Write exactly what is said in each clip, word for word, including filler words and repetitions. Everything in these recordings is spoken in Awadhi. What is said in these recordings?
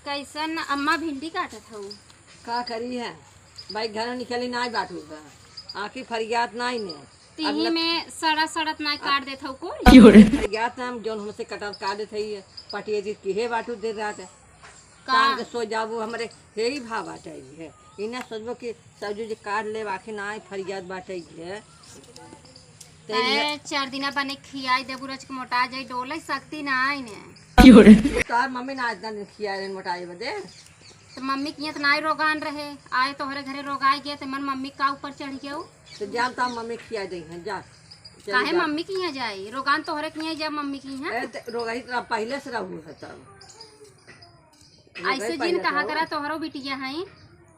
कैसन अम्मा भिंडी काटत हऊ? का करी है भाई, घर निकली नाई बाटू बा, आँखी फरियात नाई ने। तिही अब लग- में सड़ा सड़त नाई काट देत हऊ कोई? क्यों रे? फरियात ना हम जौन हमसे कटल काट देत हई, पटिया जी किहे बाटू देर रात। का? शाम के सो जाबू, हमरे यही भाव बाटे है। ई ना सोचबो कि सब्जी जे काट ले, आँखी नाई फरियात बाटे है। ते तै ये चार दिना बने खियाई देबू, रच के मोटा जाई, डोले शक्ति ना आई ने। क्यों रे? तोहार मम्मी ना इतना दिन खिया रहे मोटाई बदे। तो मम्मी किहाँ तो नाई रोगान रहे, आए तोहरे घरे रोगाई गए, तो मन मम्मी का ऊपर चढ़ गयो। तो जान तो मम्मी खिया दे हैं, जा। चल काहे जा। मम्मी किहाँ जाई? रोगान तोहरे किहाँ जा मम्मी किहाँ। ए, ते रोगाई तो पहले से रहू है तब। रोगाई ऐसे जिन पहले कहा से करा, हो। तोहरो बिटिया है।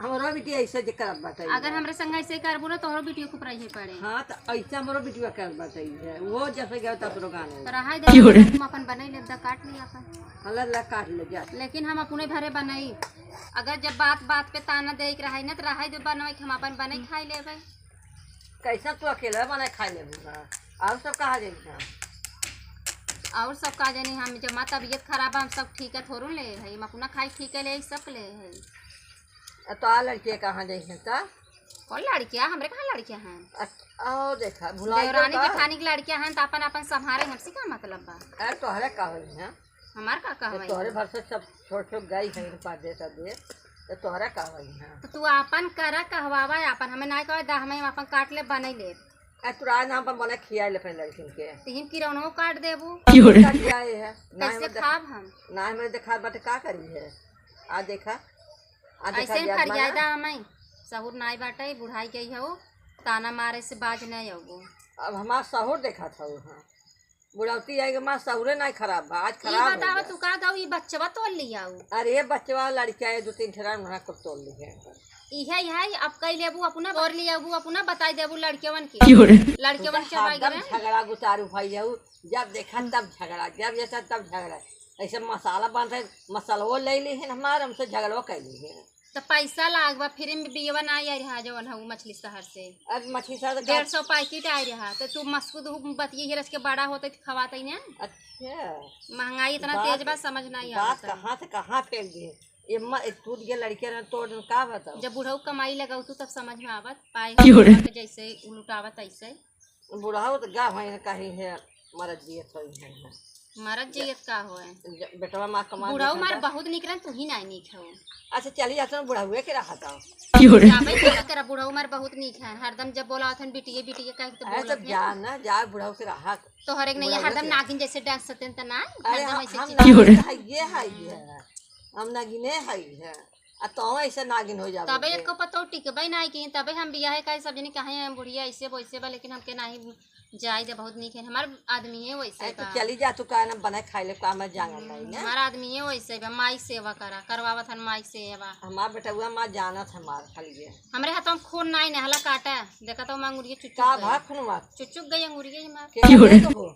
हमरो बिटिया ऐसे जे करत बाटे। अगर हमरे संग ऐसे करबू ना, तोहरो बिटिया को पराई है पड़े। हाँ, तो ऐसे हमरो बिटिया करत बाटे है। वो जैसे गयो तब रोगान है। तो रहा दे, क्यों रे? हम अपन बनाई लेब, दा काट लिया अपन। हला ला काट ले जा। लेकिन हम अपने घरे बनाई। अगर जब बात बात पे ताना दे के रहाई ना, तो रहाई दे बनवाई के हम अपन बनाई खाई लेबे। कैसा तू अकेले बनाई खाई लेबू ना? और सब कहाँ जाई ना? और सब का जानी हम, जब माँ तबीयत खराब है, हम सब ठीक है थोड़ू ले है, हम अपना खाई ठीक है ले, सब ले है। आ तो आ लड़के कहाँ जाई हैं तो? कौन लड़किया? हमरे कहाँ लड़किया हैं? अच्छा, आओ देखा, भुला देवरानी जेठानी के लड़किया हैं, तो अपन, अपन संभारे, हमसे का मतलब बा? अरे तोहरे का होई हैं? हमार का ये कहवाई तोहरे है? भर से सब छोट छोट गाय हैं, रुपा दे सब दे, तो तोहरा का होई हैं? तो तू आपन करा कहवावा आपन, हमें ना कहवा दा, हमें हम आपन काट ले, बनाई ले। आ तू राज नाम पर बने खिया ले अपने लड़किन के। तिहिन किरौनो काट देबू। क्यों रे? काट जाए है। ना कैसे हमें देख-, खाब हम? ना हमें देखा बाटे का करी है। आ देखा, आ देखा ऐसे ही जात फरियादा बना। हमें सहूर नाई बाटे, बुढ़ाई गई हो, ताना मारे से बाज नहीं आऊगो। अब हमार सहूर देखा था वहाँ। बुढ़ौती आएगी, माँ सहुरे नाई खराब बा, आज ई खराब हो बतावा गया। तू का गाऊ, ई बच्चवा तोड़ लियाऊ। अरे बच्चवा लड़का है, दो तीन ठेरा उन्हें को तोड़ ली है। इहे, इहे, अब कई लेबू अपना, तोड़ लियाबू अपना, बताई देबू लड़केवन के। क्यों रे? लड़केवन तू तो चबाई हरदम गए। झगड़ा गुतारू भाई जाऊ, जब देखा तब झगड़ा, जब ये तब झगड़ा। ऐसे मसाला बांधे, मसलवो ले ली है हमार, हमसे झगड़ो कर ली है। त पैसा लाग बा, फ्री में बियवा ना आई रहा जवन हऊ मछली शहर से। अब मछली शहर तो डेढ़ सौ पैकेट आई रहा, त तू मस्कुद हू बतिये हिरच के बड़ा होते त खवाते ना। अच्छा। महंगाई इतना बात, तेज बा, समझ नहीं बात आवत। कहाँ से कहाँ फेंक दिए। ये म-, एक टूट गया लड़के रहे तोड़ का बताओ। जब बुढ़ऊ कमाई लगाऊ तू तब समझ में आवत, पाए क्यों रे? के जैसे लुटावत ऐसे। बुढ़ऊ तो गा भैं कहीं है, मरत जियत होई है। मरत जियत का होए? ज-, बेटवा माँ कमा बुढ़ऊ देता मार था। बहुत निक रहन, तू ही ना निक हो। अच्छा चली जाता हूँ, बुढ़ऊ के रहा था। क्यों रे? जाबे करा, तेरा बुढ़ऊ मार बहुत निक है, हरदम जब बोला होथन बिटिये बिटिये कह के तो अरे बोलत तब है। जा ना, जा बुढ़ऊ के रहा। तोहरे के नहीं बुढ़ऊ हरदम के। नागिन जैसे डांस सतेन त ना, अरे हरदम हम, ऐसे हम चीज। क्यों रे? नागिन है, ये है, ये है। हम नागिने है, ये है। आ तो ऐसे नागिन हो जाबे तबे के। एको पतो टिकबे नाई की, तबे हम बियाहे का सब जनी कहे हैं बुढ़िया ऐसे वैसे बा, लेकिन हमके नाही जाए दे, बहुत नीक है। हमार आदमी है वैसे अरे तो बा। चली जा, तू का ना बनाए खाए ले, का मैं जांगल नहीं ना। हमार आदमी है वैसे बा, माई सेवा करा, करवावत हन माई सेवा। हमार बेटउआ माँ जानत हमार खाली ये। हमरे हाथों में खून नाई ने, हला काटा, देखा तो मैं अंगुरिया चुचुक का गई। भा खून मार? चुचुक गई अंगुरिया ही मार। के क्यों रे? तो हो?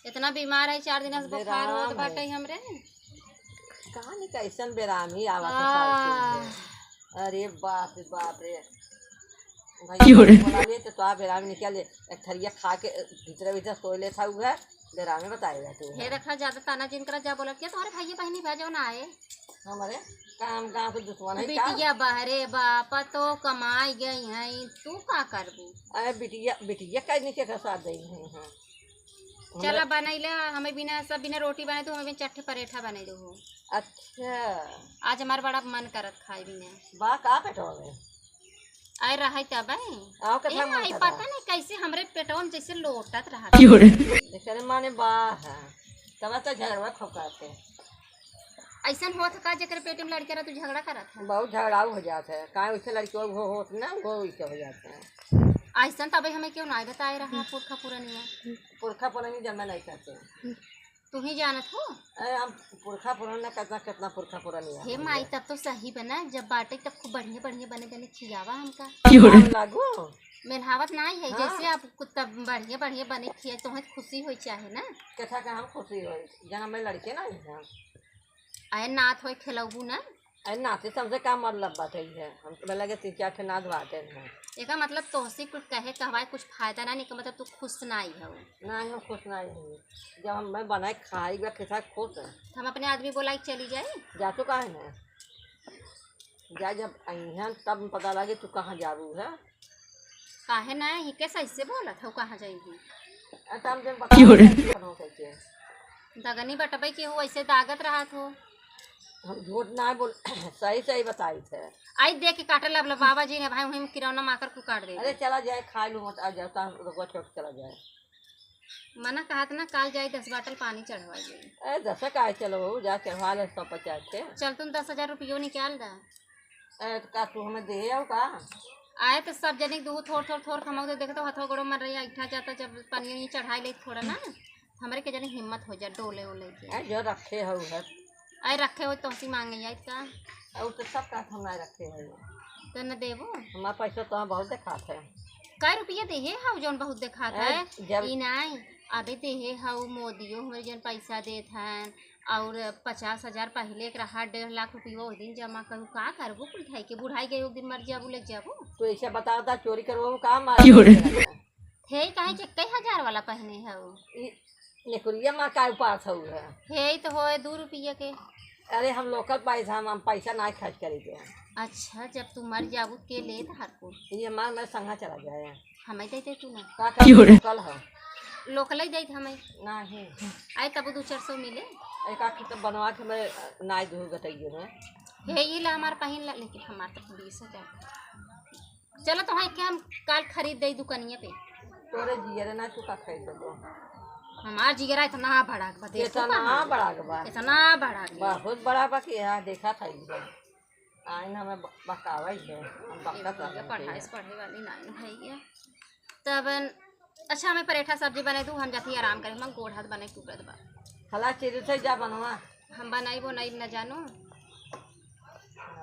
इतना बीमार है, चार दिन से अरे बुखार राम होत है। बाटे हमरे। कहानी कैसन बेरामी आवत है साल के हाँ। लिए। अरे बाप रे, बाप रे। भाई क्यों रे? बोला ले तो, तो आप बेरामी निकल ले, एक थरिया खा के भीतर भीतर सोए ले था उहे, बेरामी बताएगा तू। हे रखा ज्यादा ताना जिन करा, जा बोला क्या तोहरे भाई बहनी बा जो ना आए। हमारे काम गाँव के दुश्मन है क्या? बिटिया बहरे बा, पतो कमाई गई हैं, तू का करबू? अरे बिटिया, बिटिया कहीं के साथ गई हैं, हाँ। चला, हमरा बनाई ले, हमें बिना, सब बिना रोटी बनाई दो, हमें बिना चट्टे परेठा बनाई दो हो। अच्छा। आज हमार बड़ा मन करत खाए बिना। बा का पेटवा में? आए रहै तब है। आओ, कथा ए मन माई, करता। पता नहीं कैसे हमरे पेटवा में जैसे लोटत रहा। क्यों रे? एकरे माने बा है। तब तो झगड़वा खोकाते। ऐसन होत का जेकरे पेट में लड़के रह तू झगड़ा करत है? बहुत झगड़ाऊ हो जात है। काहे वैसे लड़के वो होत ना, वो वैसे हो जाते हैं। ऐसन तबे हमें क्यों ना बताए रहा पुरखा पुरनिया? पुरखा पुरनिया जन्म नहीं करते। तू ही जानत हो? अरे हम पुरखा पुरनिया कितना, कितना पुरखा पुरनिया हे है। माई, तब तो सही बना, जब बाटे तब खूब बढ़िया बढ़िया बने बने खियावा हमका। क्यों रे? लागू? मेलहावत ना आई है, हाँ। जैसे आप कुछ तब बढ़िया बढ़िया बने खिया, तुम्हें खुशी होई चाहे ना। कैसा का हम खुशी होई, जहाँ मैं लड़के ना आई हैं। अरे नात होए खेलौबू ना। अरे नाते से हमसे का मतलब बाटे है? हम तो लगे तीन चार ठे नात बाटे हैं। एका मतलब तोहसे कुछ कहे कहवाए कुछ फायदा ना, नहीं का मतलब तू खुश ना आई हो। ना, हम खुश ना आई हई। जब हम, मैं बनाए खाई बा के साथ खुश है। तो हम अपने आदमी बोला के चली जाए। जा तो काहे ना? जा, जब अइहन तब पता लागे तू कहाँ जाबू है। काहे ना ही के सही से बोलत हौ, कहाँ जाइही? अरे, तब जब क्यों रे? बताओ कैसे। दगनी बटबै के हो, ऐसे दागत रहत हो। हम झूठ ना बोल, सही सही बताई थे। आई देख के काटे लगल बाबा जी ने, भाई वहीं किरौना माकर कुकाट दे। अरे चला जाए, खा लू मत, आ जाओ, तब रुकवा छोड़ के चला जाए। मना कहत ना, काल जाई दस बाटल पानी चढ़वा जाई। ए, दस काहे चलो, जा चढ़वा ले सौ पचास के। चल तुम दस हजार रुपयो निकाल दा। ए, तो का तू हमें दे आओ का? आए तो सब जने दू थोर थोर थोर खमाऊ दे, देखत हो हथवा गोड़ो मर रही है, इठा जाता जब पानी ही चढ़ाई ले थोड़ा ना, हमरे के जने हिम्मत हो जा डोले ओले के। ए, जो रखे हो है। आए रखे हो तोहसी मांगे आई का? और तो सब का हम ना रखे हो। तो न देबो? हमार पैसा तो बहुत देखात है। कै रुपया देहे हौ जौन बहुत देखात है? हैं? जब ई नाई, अबे देहे हौ मोदियो हमरे जौन पैसा देत हैं, और पचास हजार पहिले के रहा, डेढ़ लाख रुपया ओह दिन जमा करू, का करबो कुल खाई के? बुढ़ाई गई, एक दिन मर जाबू, ले जाबू। तो ऐसे बताओ ता, चोरी करबो का मार? क्यों रे? हे काहे के इक्कीस हजार वाला पहने हौ? ई नेकुरिया मार का उपास हौ है? हे तो होए दू रुपया के। अरे हम लोकल पैसा, हम, हम पैसा ना खर्च करे के। अच्छा, जब तू मर जाबू के लेत हर को? ये मार मैं संगा चला जाए। हमें दे दे तू ना। का क्यों रे? लोकल हो? लोकल ही दे हमें। नहीं। आए तब दो चार सौ मिले। एक आखी तो बनवा के मैं नाई दूर गटइए में। हे ये ला हमार पहिन ला, लेकिन हमार तो बीस हजार। चलो तो है क्या, हम काल खरीद दे दुकानिया पे। तोरे जियरे ना चुका खरीद देबो। हमार जियरा इतना बड़ा बा, देखो इतना ना। बड़ा बा। इतना बड़ा बा। बहुत बड़ा बा कि यहाँ देखा था इधर। आइन हमें ब-, बहकावै है, हम बहकत ये रहन पढ़ाई के। से पढ़े वाली नाइन है ये। तब अच्छा, हमें परेठा सब्जी बने दू, हम जाती आराम करें, हम गोड़ हाथ बने टूटत बा। हला चिरी से जा बनवा। हम बनाई बनाई न जानो। ना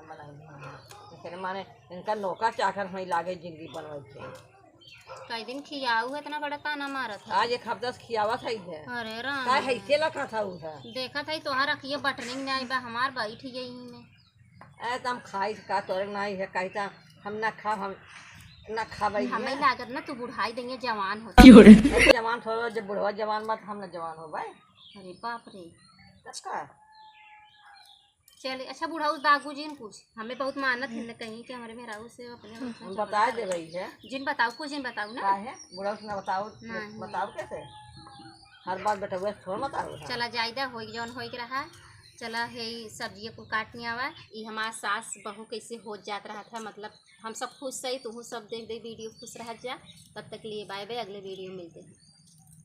बनाई, ना। लेकिन माने इनका नौकर चाकर हमें लागे जिंदगी बनवै के। कई दिन खियाऊ है, इतना बड़ा ताना मारत है। आज एक हफ्ता से खियावत है इधर। अरे राम। का है, के लखा था उधर? देखत है तोहार अखिए बटनिंग में आई बा, हमार बैठ गई में। ए, त हम खाई का तोरे नाही है, कही त हम ना खाब, हम ना खाबै हमें है। लागत ना तू बुढ़ाई देंगे, जवान हो। क्यों रे? अरे जवान थोड़ा, जब बुढ़वा जवान मत, हम ना जवान हो भाई। अरे बाप रे। तब का? चले, अच्छा बुढ़ऊ दागू जिन कुछ, हमें बहुत मानत है न कहीं कि हमारे मेहरारू से अपने हम बता दे रही है। जिन बताओ, कुछ जिन बताओ ना। का है? बुढ़ऊ से ना बताओ, नहीं। बताओ कैसे? हर बात बेटा वैसे थोड़ा बताओ है। चला जायदा होई जौन होई के रहा। चला हे सब्जिया को काट नहीं आवा। ई हमार सास बहू कैसे हो जात रहा था, मतलब हम सब खुश सही, तुहू सब देख दे वीडियो खुश रह जा। तब तक के लिए बाय बाय, अगले वीडियो मिलते हैं।